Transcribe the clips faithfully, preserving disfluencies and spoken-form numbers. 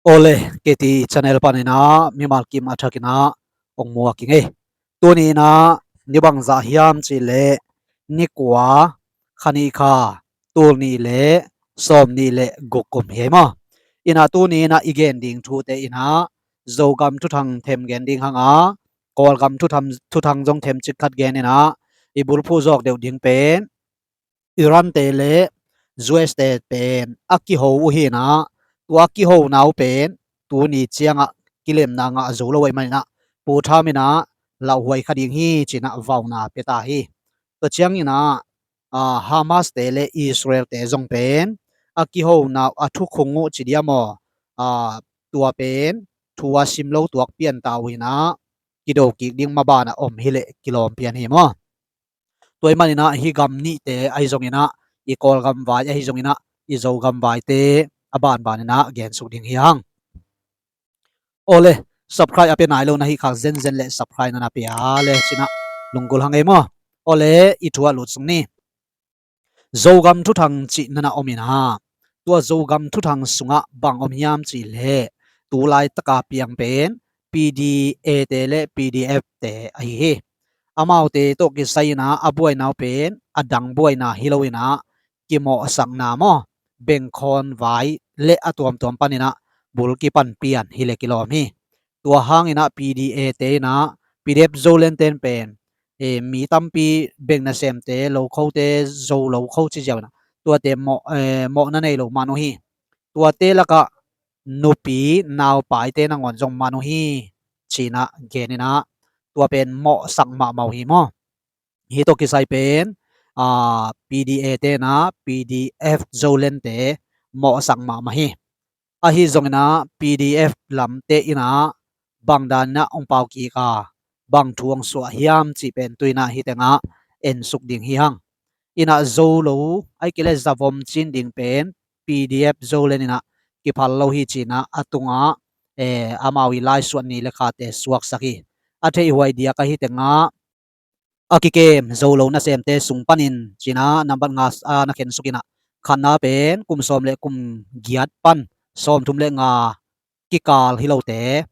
Awle, K T channel panin ah mimal kim a thakin ah ong muak ing ei. Tuni in ah ni bangzah hiam cih leh ni kua, kha nih kha, tul nih le sawm nih le guk kum hi ei maw. In ah tuni in ah i gen ding thute in ah Zogam thuthang them gen ding hang a, Kawlgam thuthang, thuthang zong them cik khat gen in ah i bulphuh zawk deuh ding pen Iran te le U S te pen a kiho uh hi in ah, tua a kihona uh pen tuni ciangah kilemna ngah zo lo ahih manin ah Pu Trump in ah lauhuai kha ding hi ci in ah vauna pia ta hi. Tua ciangin ah, aa, Hamas te le Israel te zong pen a kihona uh, a thukhung uh ci diam aw, aa, tua pen thu a sim lo tuak pian ta uh hi in ah kido kik ding maban ah om hi leh kilawm pian hi maw. Tua ahih manin ah hih gam nihte ahi zongin ah, i Kawlgam vai ahi zongin ah, i Zogam vaite a banban in ah gensuk ding hi hang. Awle, subscribe a pia nai lo na hih khak zenzen le subscribe na na pia le ci in ah lunggulh hang ei maw. Awle, i thu ah lut sung ni. Zogam thuthang cih na na om in ah, tua Zogam thuthang sungah bang om hiam cih leh tu laitaka piang pen P D A te le P D F te ahi hi. Amaute tawh kisai in ah a buaina uh pen a dang buaina hi lo in ah, kimawhsakna maw, bengkhawn vai le a tuamtuam panin ah bul kipan pian hi leh kilawm hi. Tua hangin ah P D A te in ah P D F Zoland ten pen, e, mi tampi beng nasemte, lokhote, zo lokho ci ziau in ah tuate mawh, e, mawhna nei lo man uh hi. Tuate lakah nupi naupaite nangawn zong man uh hi ci in ah gen in ah, tua pen mawhsak mahmah uh hi maw. Hih tawh kisai pen, aa, P D A te in ah P D F Zoland te mawhsak mahmah hi. Ahi zongin ah P D F lamte in ah bang dan in ah ong pau kik a, bang thu ong suah hiam cih pen tu in ah hih tengah ensuk ding hi hang. In ah zo lo, ahih kei leh zavom cin ding pen P D F Zoland in ah kiphal lo hi ci in ah a tungah, eh, amau i laisuah ni le khate suaksak hi. A theihhuai diak ahi tengah a kikem zo lo nasemte sung panin ci in ah nambat nga, ah, na khensuk in ah, khatna pen kum sawm le kum giat pan sawmthum le nga kikal hi lote,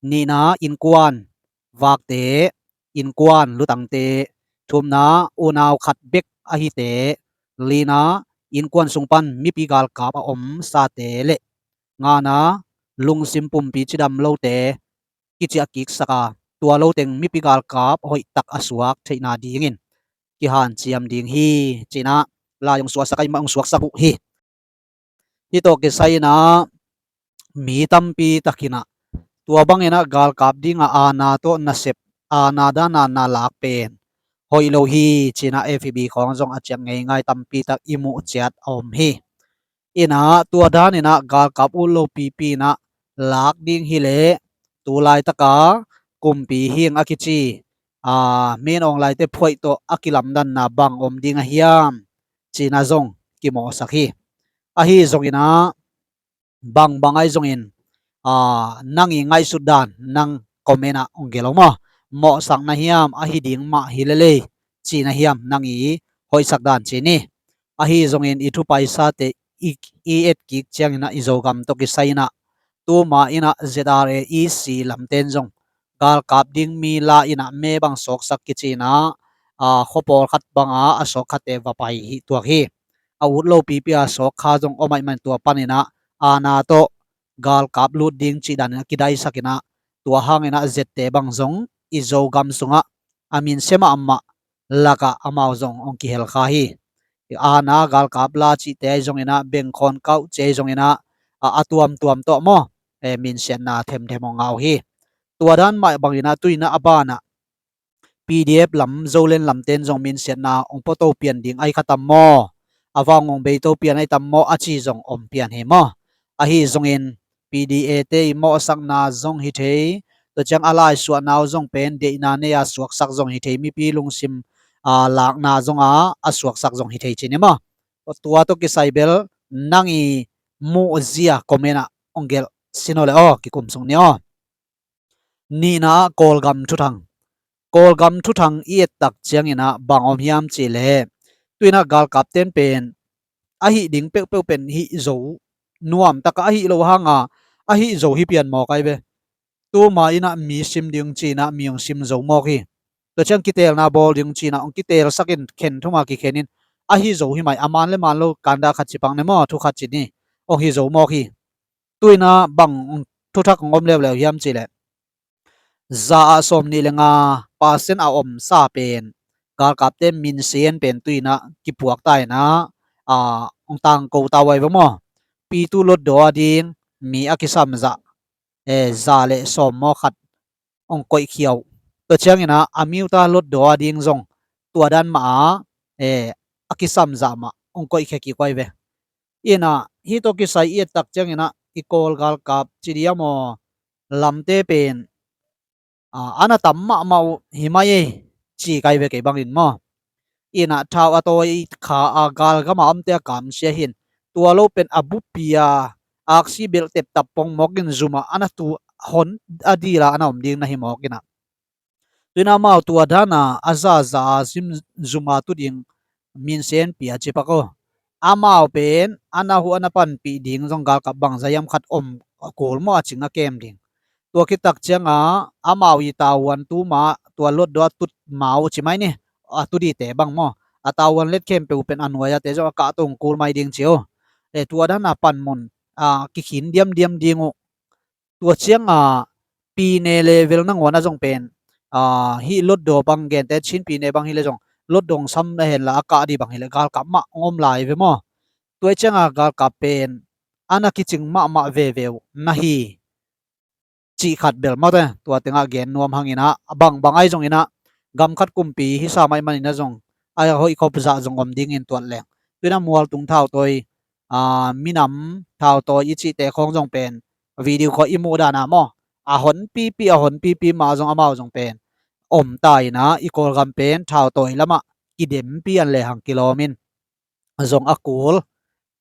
nihna innkuan vakte, innkuan lutangte, thumna unau khat bek ahite, lina innkuan sung pan mipi galkap a omsate le ngana lungsim pumpi cidam lote kiciah kiksak a, tua lo teng mipi galkap hoihtak a suak theihna dingin kihanciam ding hi ci in ah lai ong suaksak ahih mah ong suaksak uh hi. Hih tawh kisai in ah mi tampi tak in ah tua bangin ah galkap ding a aana tawh nasep, aana dan a na lak pen hoih lo hi ci in ah F B khawng zong a ciang ngeingai tampi tak i muh ciat a om hi. In ah tua dan in ah galkap ut lo pipi in ah lak ding hi leh tu laitaka kumpi hing a kici, aa, Min Aung Hlaing te phuaih tawh a kilamdanna bang om ding a hiam ci in ah zong kimawhsak hi. Ahi zongin ah bangbang ahi zongin, aa, nang i ngaihsut dan nang comment ah ong gelh aw maw. Mawhsak na hiam, ahi ding mah hi lel ei ci na hiam, nang i hoihsak dan ci ni. Ahi zongin i thupaisate i, i et kik ciangin ah i Zogam tawh kisai in ah tuma in ah Z R A E C lamten zong galkap ding mi la in ah me bang sawksak kici in ah, aa, khua pawlkhat banga a sawkkhatte va pai hi tuak hi. A ut lo pipi a sawk kha zong om ahih man tua panin ah aana tawh galkap lut ding cih danin a kidaisak in ah, tua hangin ah zette bang zong i Zogam sungah a minsia mahmah lakah amau zong ong kihel kha hi. Aana galkap la cihte ahi zongin ah, bengkhawn kauh cih ahi zongin ah, a, a tuamtuam tawh maw, e, minsiatna themthem ong ngah uh hi. Tua dan mah bangin ah tu in ah a banah P D F lam, Zoland lamten zong minsiatna ong puato pian ding ahi kha tam maw, a vang ong beito pian ahi tam maw a ci zong om pian hi maw. Ahi zongin P D A te i mawhsakna zong hi thei, tua ciang a laisuahna uh zong pen deihna nei a suaksak zong hi thei, mipi lungsim, aa, lakna zong a, a suaksak zong hi thei ci ni maw. Tua tawh kisai bel nang i muhzia comment ah ong gelh sin aw le aw, kikum sung ni aw. Nihna ah Kawlgam thuthang. Kawlgam thuthang i et tak ciangin ah bang om hiam cih leh, tu in ah galkapten pen a hih ding peuhpeuh pen hih zo nuam taka a hih lo hanga, ahi zo hi pian mawk ai ve. Tuma inah mi sim ding cinah mi hong sim zo mawk hi. Tua ciang kiteelna bawl ding cinah hong kiteelsakin khen thuma kikhenin ahi zo hi mai. A man le man lo kanda khat ci pak ne maw, thu khat ci ni, hong hi zo mawk hi. Tuinah bang thuthak hong om leuleu hiam cihleh, za ah sawm nih le nga percent a omsa pen galkapte minsen pen tuinah kipuak ta inah, a, hong tangko ta uh ai ve maw. Pitu lotdaw a ding mi a kisamzah, e, za le sawm maw khat hong koihkhia uh. Tua cianginah a miuta lotdaw a ding zong tua dan mah a, e, a kisamzah mah hong koihkhia kik uh ai ve. Inah hih tawh kisai i ettak cianginah i Kawl galkap ci dia maw, lamte pen, a, a na tam mahmah uh hi mai ei, ci kai ve kei bangin maw. Inah thau a tawi kha a galgam a omte a kamsia hin, tua lo pen a bupi a aksi belh teptap pong mawkin zumah a na tu hon a dila a na om ding na hi mawk inah. Tuinah amau tua dana a zaza a zim zuma tu ding minsen pia ci pak aw. Amau pen a na huh a na panpih ding zong galkap bangza hiam khat om kul maw, a cing a kem ding. Tua khittak cianga amau i tavuan tuma tua lotdaw a tut mau ci mai ni, a tu dite bang maw, a tavuan let khempeuh pen a nuai ate zong a kah tong kul mai ding ci uh. E, tua dana panmun, a, kikhin diamdiam ding uh. Tua cianga pine level nangawn a zong pen, a, hih lotdaw bang gente Chin pine bang hileh zong lotdaw sam na henla a kah dih bang hileh galkap mah hong om lai ve maw. Tua cianga galkap pen a na kicing mahmah veve uh na hi, cih khat bel mawte tua tengah gen nuam hanginah, a bangbang ai zonginah gam khat kumpi hisa mai maninah zong a hoih khop zah zong om dingin tuat leng. Tuinah mualtung thautawi, a, minam thautawi i cihte khawng zong pen video khawh i muh dana maw, a honpipi a honpipi mah zong amau zong pen om ta inah i Kawlgam pen thautawi lamah kidempi an lehang kilawmin zong a kul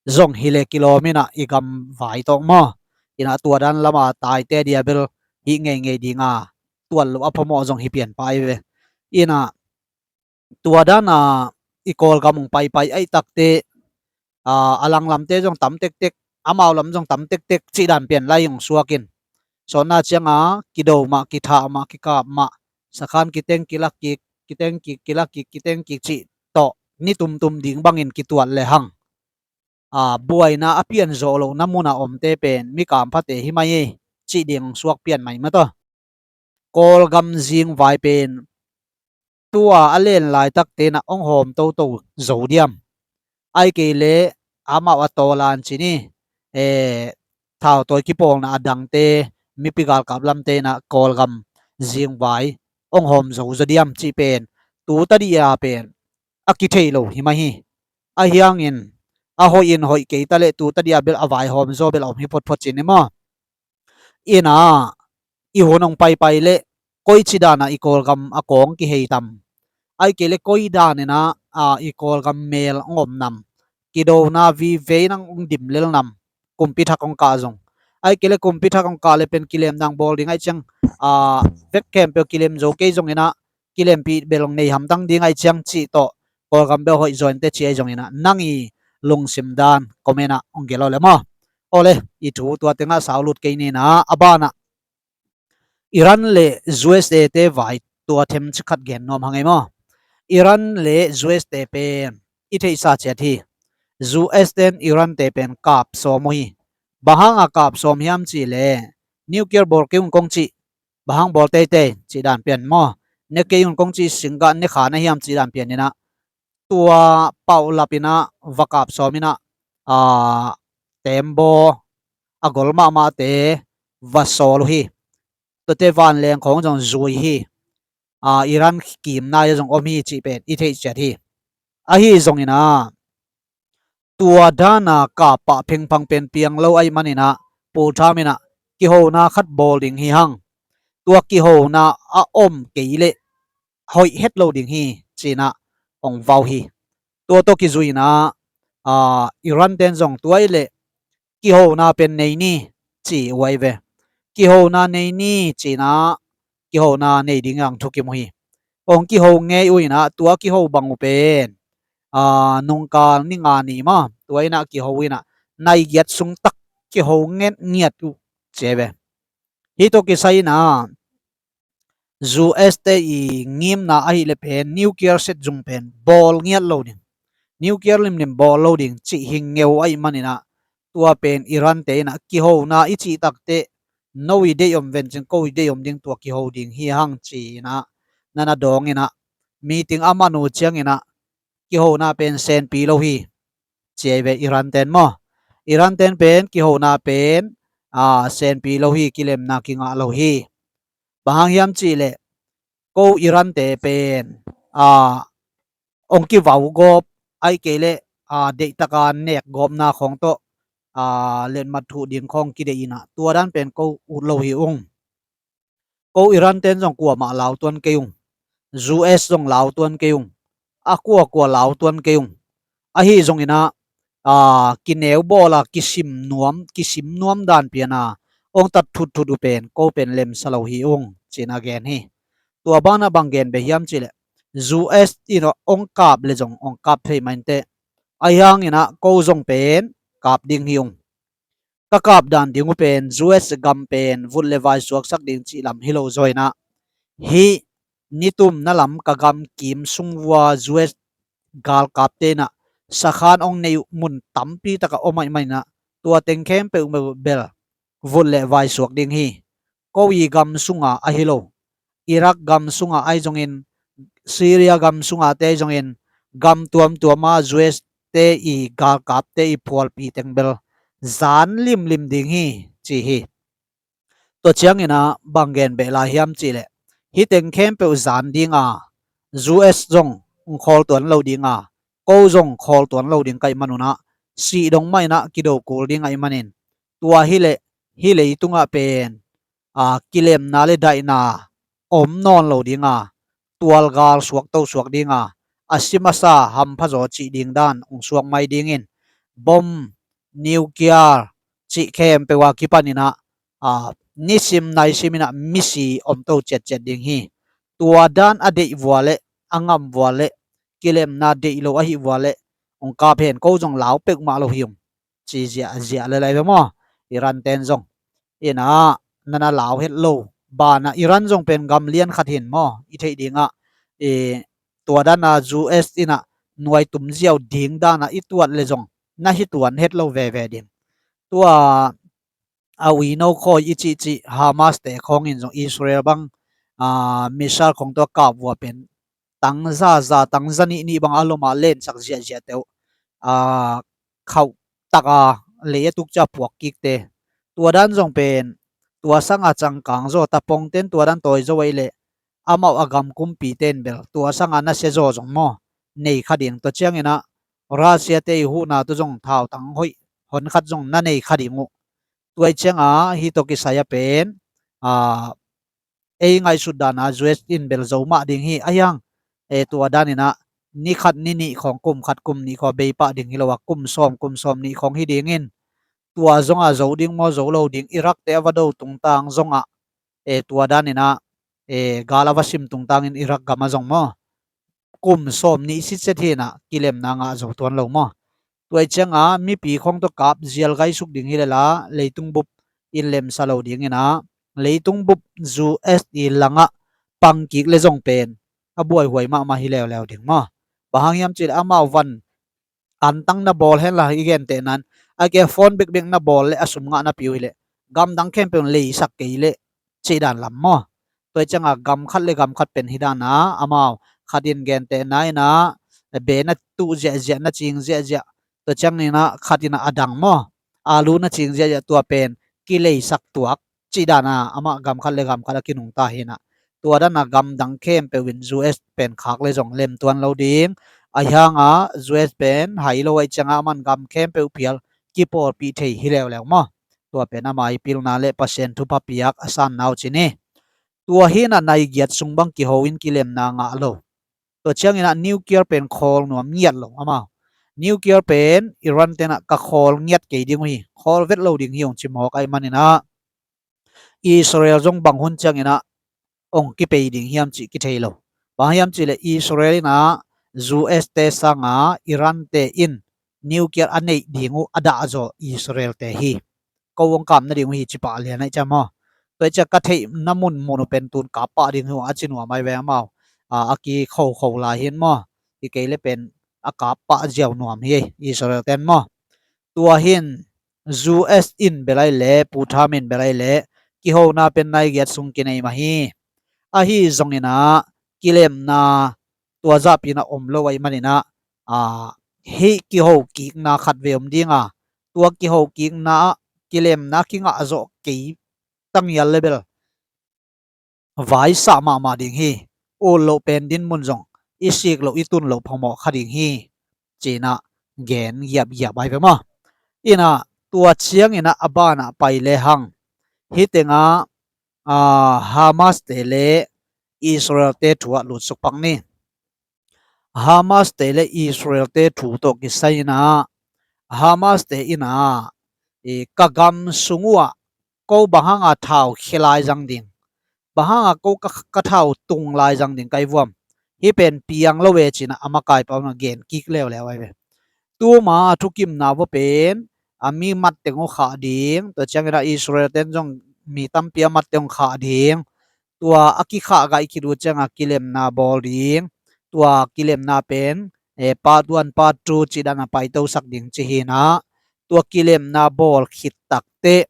zong hileh kilawminah i gam vai tawh maw. Inah tua dan lama taite dia bel hih ngeingei dinga tuat loh a phamawh zong hi pian pah ai ve. Inah tua dana i Kawlgam hong paipai aihtakte, a, a langlamte zong tam tektek, amau lam zong tam tektek cih dan pian lai hong suakin. Sawtna cianga kido mah, kithah mah, kikap mah, sakhan kiteng kilak kik, kiteng kik, kilak kik, kiteng kik cih tawh ni tumtum ding bangin kituat lehang, a, buaina a pianzawh lohna muna omte pen mi kamphate hi mai ei, cih ding hong suak pian mai mataw. Kawlgam zingvai pen tua a len laitakte na hong hawm toto zo diam? Ai kei leh amau a tawlan ci ni, e, thautawi kipawlna a dangte, mipi galkap lamte na Kawlgam zingvai hong hawm zo zaw diam cih pen tu tadih a pen a kithei lo hi mai hi. Ahi hangin a hoih in hoih kei ta leh tu tadih a bel a vaihawm zaw bel a om hi photphot ci ni maw. Inah i hun hong paipai leh koici dana i Kawlgam a kawng kihei tam? Ai kei leh koi daninah, a, i Kawlgam mel hong om nam? Kidona vivei nang hong dim lel nam? Kumpi thak hong kah zong, ai kei leh kumpi thak hong kah leh pen kilemdang bawl ding ai ciang, a, vek khempeuh kilem zo kei zonginah kilempih bel hong nei hamtang ding ai ciang cih tawh Kawlgam bel hoih zaw inteh ci ai zonginah nang i lungsim dan comment ah hong gelh aw le maw. Awle, i thu tua tengah saulut kei ninah, a banah Iran le U S A te vai tua them cikhat gen nuam hang ei maw. Iran le U S A te pen i theihsa ciat hi. U S ten Iran te pen kap sawm uh hi. Bang hanga kap sawm hiam cihleh, nuclear bawl kei un kong cih, bang hang bawl teitei cih dan pian maw, ne kei un kong cih, singgah ne kha na hiam cih dan pian inah tua paulap inah va kap sawm inah, a, tembaw a gol mahmahte va sawl uh hi. Tuate vanleng khawng zong zui hi. A, Iran kimna a zong om hi cih pen i theih ciat hi. Ahi zonginah tua dana kap pah phengphang pen piang lo ahih maninah Pu Trump inah kihona khat bawl ding hi hang. Tua kihona a om kei leh hoih het lo ding hi cinah hong vau hi. Tua tawh kizuinah, a, Iran ten zong tua ih leh kihona pen nei ni ci uh ai ve. Kihona nei ni cinah kihona nei ding ang thukim uh hi. Hong kiho ngei uh inah tua kiho bang uh pen, a, nungkal ni nga ni maw, tua inah kiho inah nai giat sung tak kiho nget ngiat uh ci ve. Hih tawh kisai in ah U S te i ngimna ahih leh pen nuclear set zung pen bawl ngiat lo ding, nuclear limlim bawl lo ding cih hi ngeu ahih manin ah, tua pen Iran te in ah kihona i cih takteh no i deih om vencin ko i deih om ding tua kiho ding hi hang ci-in ah na na dawng in ah, meeting a man uh ciangin ah kihona pen senpi lo hi ci ve Iran ten maw. Iran ten pen kihona pen senpi lo hi, kilemna kingah lo hi. Bang hang hiam cih leh ko Iran te pen ong kivau gawp, ahih kei leh deihtaka nek gawpna khawng tawh letmat thuh ding khawng kideih in ah tua dan pen ko ut lo hi ung. Ko Iran ten zong kuamah lautuan kei ung, U S zong lautuan kei ung, a kuakua lautuan kei ung. Ahi zongin ah kineu bawl a kisim nuam, kisim nuam dan pian a ong tat thutthut uh pen ko pen lemsa lo hi ung ci-in a gen hi. Tua banah bang gen beh hiam cih leh U S in ong kap leh zong ong kap thei mah inteh, ahi hangin ah ko zong pen kap ding hi ung. Ka kap dan ding uh pen U S gam pen vut le vai suaksak ding cih lam hi lo zaw in ah, hih nitumna lam ka gam kim sung vua U S galkapte in ah sakhan ong nei uh mun tampi taka om ahih manin ah tua teng khempeuh bel vut le vai suak ding hi. Ko i gam sunga ahi lo, Iraq gam sunga ahi zongin, Syria gam sunga te ahi zongin, gam tuamtuama U S te i galkapte i phualpi teng bel zan limlim ding hi ci hi. Tua ciangin ah bang gen beh lai hiam cih leh, hih teng khempeuh zan ding a, U S zong khawl tuan lo ding a, ko zong khawl tuan lo ding ka hih man un ah, sih dong mah in ah kido kul ding ahih manin, tua hi leh hih leitungah pen kilemna le daihna om nawn lo ding a, tualgal suakto suak ding a, a si masa hampha zaw cih ding dan ong suak mai dingin, bom, nuclear cih khempeuh a kipan in ah nisim naisim in ah misi omto ciatciat ding hi. Tua dan a deih vua leh, a ngam vua leh, kilemna deih lo ahih vua leh ong kap hen, ko zong lau peuhmah lo hi ung ci ziahziah le lai ve maw. Iran ten zong in ah na na lau het lo. Banah Iran zong pen gam lian khat hi in maw, i theih dingah tua dan a U S in ah nuai tum ziau ding dan a i tuat leh zong na hi tuan het lo veve ding. Tua a uino khawi i cihcih Hamas te khawngin zong Israel bang missile khawng tua kap vua pen tang za za, tang za nih nih bang a lom a lensak ziahziah te uh, khauh taka lei a tuk cia puak kikte. Tua dan zong pen tua sanga cangkang zaw, tapongten tua dan tawi zo ahih leh amau a gam kumpite in bel tua sanga nasia zaw zong maw nei kha ding. Tua ciangin ah Russia te i huhna tu zong thautang hoih hon khat zong na nei kha ding uh. Tua i cianga hih tawh kisai a pen ei ngaihsut dana U S in bel zo mah ding hi. Ahi hang tua danin ah ni khat ni nih khawng, kum khat kum nih khawng bei pah ding hi lo a, kum sawm kum sawm nih khawng hi dingin, tua zonga zo ding maw zo lo ding, Iraq te a va do tungtang zongah tua danin ah gal a va sim tungtangin Iraq gam a zong maw kum sawm nih sitset hi in ah kilemna ngah zo tuan lo maw. Tua i cianga mipi khawng tawh kap zial gaisuk ding hi leh la leitung bup in lemsa lo dingin ah, leitung bup U S i langah pang kik leh zong pen a buaihuai mahmah hi leuleu ding maw. Bang hang hiam cih leh amau van antang na bawl hen la, i gentehna in a ke phone bekbek na bawl leh a sum ngah napi uh hi leh gamdang khempeuh in leisak kei leh cih dan lam maw. Tua i cianga gam khat le gam khat pen hi dana amau khat in gentehna in ah be na tuh ziahziah, na cing ziahziah, tua ciangin ah khat in ah a dang maw, alu na cing ziahziah, tua pen kileisak tuak cih dana amah gam khat le gam khat a kinungta hi in ah, tua dana gamdang khempeuh in U S pen khak leh zong lem tuan lo ding. Ahi hanga U S pen hai lo ahih cianga aman gam khempeuh phial kipawlpih thei hi leuleu maw. Tua pen ama i pilna le Pasian thupha piak a sanna uh ci ni. Tua hi in ah nai giat sung bang kiho in kilemna ngah lo. Tua ciangin ah nuclear pen khawl nuam ngiat lo amau. Nuclear pen Iran ten ah ka khawl ngiat kei ding uh hi, khawl vet lo ding hi ung ci mawk ahih manin ah Israel zong bang hun ciangin ah ong kipei ding hiam cih kithei lo. Bang hiam cih leh Israel in ah U S te sanga Iran te in nuclear a neih ding uh a dahzaw Israel te hi. ko hong kap nading uh hi ci pah lian ahi ciang maw. Tua hi ciang ka theihna mun mun uh pen tun kap pah ding hi uh a ci nuam ahi ve amau. A, a kikhokho lai hi in maw. Hi kei le pen a kap pah ziau nuam hi Israel ten maw. Tua hi in U S in bel ai le, Pu Tham in bel ai le, kihona pen nai giat sung kinei mah hi. Ahi zongin ah, kilemna tua zahpi in ah om lo ahih manin ah, a, hih kiho kikna khat vei om ding a, tua kiho kikna ah kilemna kingah zawh kei tangial le bel vaisah mahmah ding hi. Ut loh pen dinmun zong i sik loh i tun loh phamawh kha ding hi, ci-in ah gen giapgiap ahi ve maw. In ah tua ciangin ah a banah pai le hang, hih tengah, a, Hamas te le Israel te thu ah lutsuk pak ni. Hamas te le Israel te thu tawh kisai in ah, Hamas te in ah, i, ka gam sung uh ah ko bang hanga thau khia lai zang ding, bang hanga ko ka, ka thau tung lai zang ding ka hi vuam. Hih pen piang lo ve ci-in ah a makaipa un ah gen kik leuleu ahi ve. Tuma a thukimna vua pen, a, mi mat teng uh khah ding, tua ciangin ah Israel ten zong mi tampi a mat teng uh khah ding, tua a kikhah gaih khit uh ciangah kilemna bawl ding, tua kilemna pen, eh, part one, part two ci dan a paitosak ding ci hi in ah, tua kilemna bawl khit takteh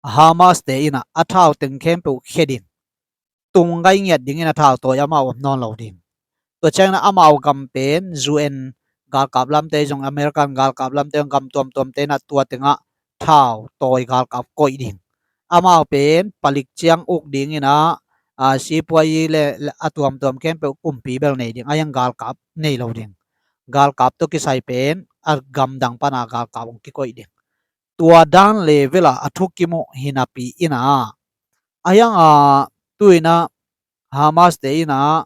Hamas te in ah a thau teng khempeuh khia ding, tung gai ngiat dingin a thau tawi amau om nawn lo ding. Tua ciangin ah amau gam pen U N galkap lamte zong, American galkap lamte zong, gam tuamtuamte in ah tua tengah thau tawi galkap koih ding. Amau pen palik ciang uk dingin ah, a, sipuai le, le a tuamtuam khempeuh kumpi bel nei ding, a, hiang galkap nei lo ding. Galkap tawh kisai pen a gamdang pana galkap hong kikoih ding. Tua dan level ah a thukim uh hi napi in ah, a hiang a, tu in ah Hamas te in ah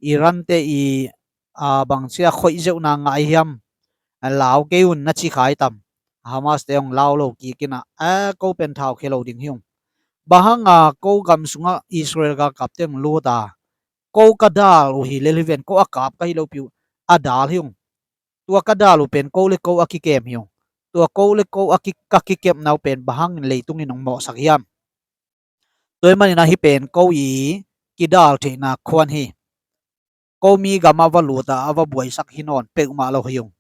Iran te i, a, bangci a khoih zeuhna ngah hiam, a, lau kei un na ci khai tam. Hamas te hong lau lo kik in ah, a, ko pen thau khia lo ding hi ung. Bang hanga ko gam sungah Israel galkapte hong lut a, ko ka dal uh hi lel hi ven, ko a kap ka hi lopi uh, a dal hi ung. Tua ka dal uh pen ko le ko a kikem hi ung. Tua ko le ko a ki, ka kikemna uh pen bang hangin leitungin hong mawhsak hiam. Tua ahih manin ah hih pen ko i kidal theihna khuan hi. Ko mi gam a va lut a, a va buaisak hi nawn peuhmah lo hi ung.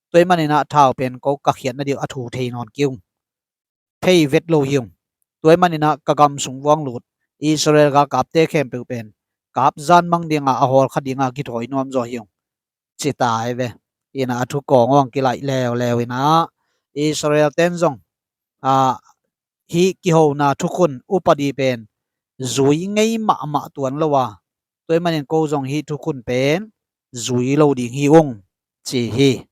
Tua ahih manin ah thau pen ko ka khiatna ding a thu thei nawn kei ung. Thei vet lo hi ung. Tua ahih manin ah ka gam sung vuang lut Israel galkapte khempeuh pen kap zan mang dinga, a hawl kha dinga kithawi nuam zaw hi ung, ci ta hi ve. In ah a thu kawng hong kilaih leuleu in ah Israel ten zong, a, hih kihona thukhun upadi pen zui ngei mahmah tuan lo a, tua ahih manin ko zong hih thukhun pen zui lo ding hi ung, ci hi.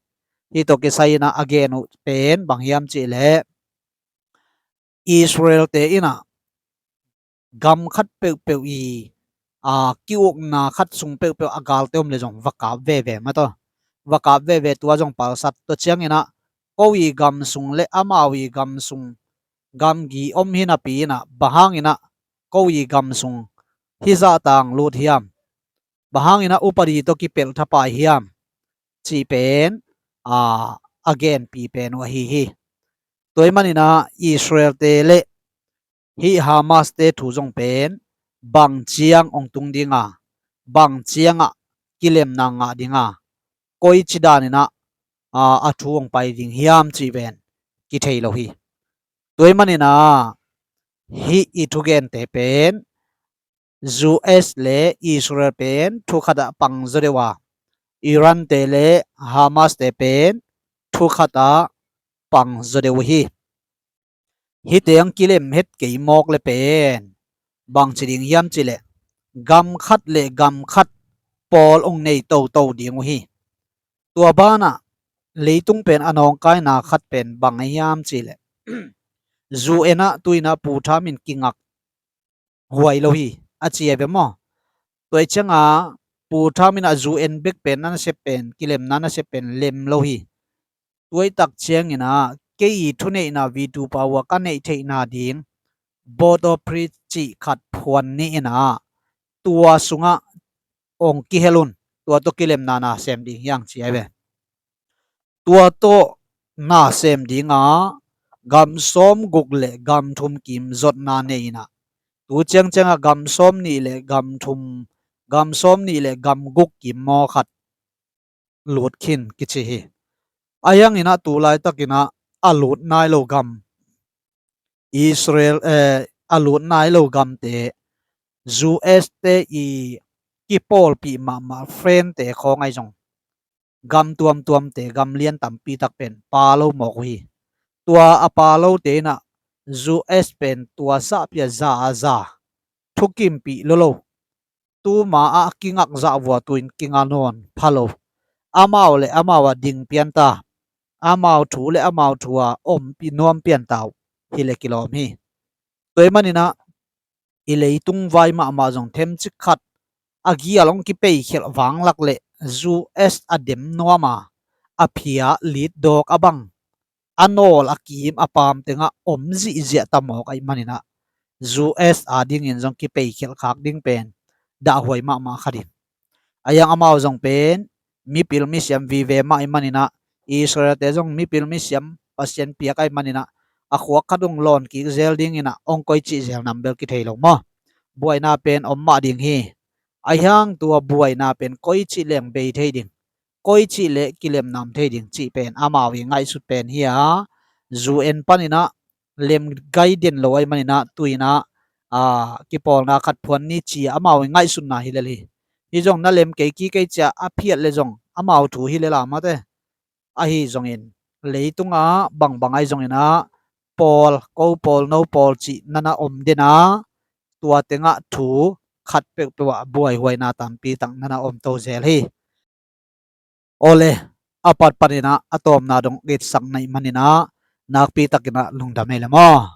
Hih tawh kisai in ah a gen uh pen bang hiam cih leh, Israel te in ah gam khat peuhpeuh i, a, ki-ukna khat sung peuhpeuh a galte om le zong va kap veve mah tawh. Va kap veve, tua zong palsat. Tua ciangin ah ko i gam sung le amau i gam sung gamgi om hi napi in ah, bang hangin ah ko i gam sung hih zahta hong lut hiam, bang hangin ah upadi tawh kipelh thapai hiam, cih pen, a, a genpih pen uh ahi hi. Tua ahih manin ah Israel te le hih Hamas te thu zong pen bang ciang hong tung dinga, bang ciangah kilemna ngah dinga, koici danin ah, a, a thu hong pai ding hiam cih pen kithei lo hi. Tua ahih manin ah hih i thugente pen U S le Israel pen thu khatah pang zaw deuh a, Iran te le Hamas te pen thu khatah pang zaw deuh uh hi. Hihte hong kilem het kei mawk le pen bangci ding hiam cih leh, gam khat le gam khat pawl hong nei toto ding uh hi. Tua banah leitung pen a nawngkaina khat pen bang ahi hiam cih leh, U N ah tu in ah Pu Tham in kingak huai lo hi, a ci ahi ve maw. Tua ahih ciangah Pu Tham in ah U N bek pen na nasep pen, kilemna nasep pen lem lo hi. Tua ahih tak ciangin ah kei i thuneihna veto power ka neih theihna ding Board of Peace cih khat phuan ni in ah, tua sungah hong kihel un, tua tawh kilemna na sem ding hi hang, ci ahi ve. Tua tawh na sem dinga gam sawm guk le gam thum kim zotna nei inah, tu ciangciangah gam sawm nih le gam thum, gam sawm nih le gam guk kim maw khat lut khin kici hi. A hianginah tu laitakinah a lut nai lo gam, Israel, eh, a lut nai lo gamte, U S te i kipawlpih mahmah friendte khawng ahi zong gam tuamtuamte, gam lian tampi tak pen pha lo mawk uh hi. Tua a pha lote inah U S pen tua sahpia za a za, thukimpih lo lo, tuma ah kingak zah vua tuin kinga nawn pha lo. Amau le amau a ding pianta, amau thu le amau thu a ompih nuam pianta uh hi le kilawm hi. Tua ahih maninah i leitung vai mahmah zong themcik khat a gial hong kipeikhialh vanglak le U S a dem nuama, a phia litdawk a bang, a nawl a kim a paam tengah om zihziah ta mawk ahih maninah U S a dingin zong kipeikhialh khak ding pen dahhuai mahmah kha ding. A hiang amau zong pen mipil misiam vive mah ahih maninah, Israelte zong mipil misiam Pasian piak ahih maninah, a khuak khat hong lawn kik zel dinginah hong koici zel nam bel kithei lo maw? Buaina pen om mah ding hi. A hiang tua buaina pen koici leng bei thei ding, koici le kilemnam thei ding cih pen amau i ngaihsut pen hi a, U N paninah lem gai den lo ahih maninah tuinah, a, kipawlna khat phuan ni ci-a amau i ngaihsutna hi lel hi. Hi zong na lem kei kik ei ci-a a phiat le zong amau thu hi lel a mate. Ahi zongin leitungah bangbang ahi zonginah pawl, ko pawl, no pawl cih nana om den a, tua tengah thu khat peuhpeuh ah buaihuaina tampi tak nana om to zel hi. Awle, a patpaninah a tawpna dong gitsak na hih maninah nakpi takinah lungdam ei le maw?